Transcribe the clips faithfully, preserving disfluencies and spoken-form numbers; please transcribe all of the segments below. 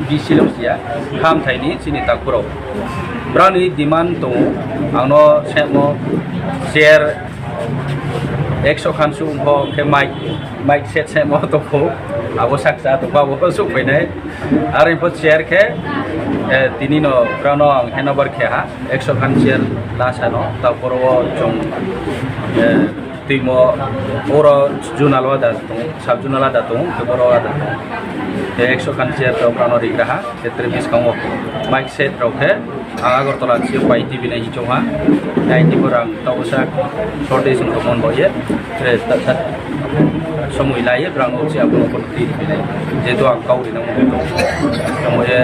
B C le si ya, khamthai ni chini takhu rao. Brao ni demand tong ou, ang no semo chair ekso khan suh pho khe mic, mic set semo tong ou, abo sakcha tongba bo suhphai nai. Are pho chair khe, tini no brao no ang hand over khe ha, ekso khan chair lasa no, ta boro wo chung tuimo, oro zonal alada tong ou, sub zonal alada tong ou, khe boro alada tong ou. Khe ekso khan chair rao brao no rigra ha, khe tre buskang wo mic set rao khe, ang Agartala ni si pai T V nai hing choung ha, nai T V rang taoh sa shortage tongmo ni baoh ye, tre ta sa somoi la ye brao no si abo no pho tui ri nai, jehetu ang kau ri nang tong ou. Tamo ye,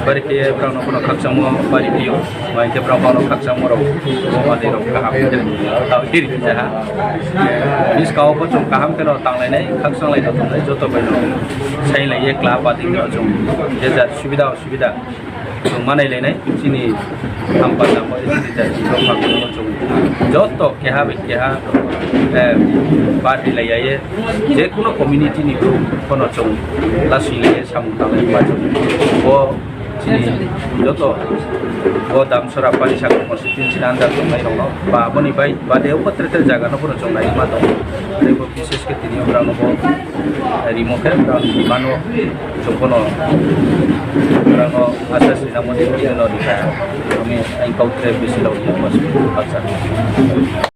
bari khe brao no pho khakchangmo bari phi ou, mai khe brao pho no khakchangmo rao, bo manoi rao kaham khe taoh ri ja ha. Buskang wo pho chung kaham khe no tanglai nai, khakchanglai no tonglai, joto bai no sainglai ye kla padi khe no chung, je jat subida osubida chung manailai nai, chini hampa jamo, chini jati no pha no chung joto keha bai keha, party lai ya ye, je kuno community ni brouh pho no chung lasing lai ye samung tanglai ma chung. Bo chini joto bo Damsora Panisaka constituency ni under tongnai rao no ba abo ni bai bade pho tre tre zaga no pho no chung nai ma tong ou. Tei bo bises khe tini yo brao no bo rimo khe brao ni demand wo chung pho no brao no asa sinamo ni bini no rikha. Ami aing kau tre bisi rao ni mas baksa.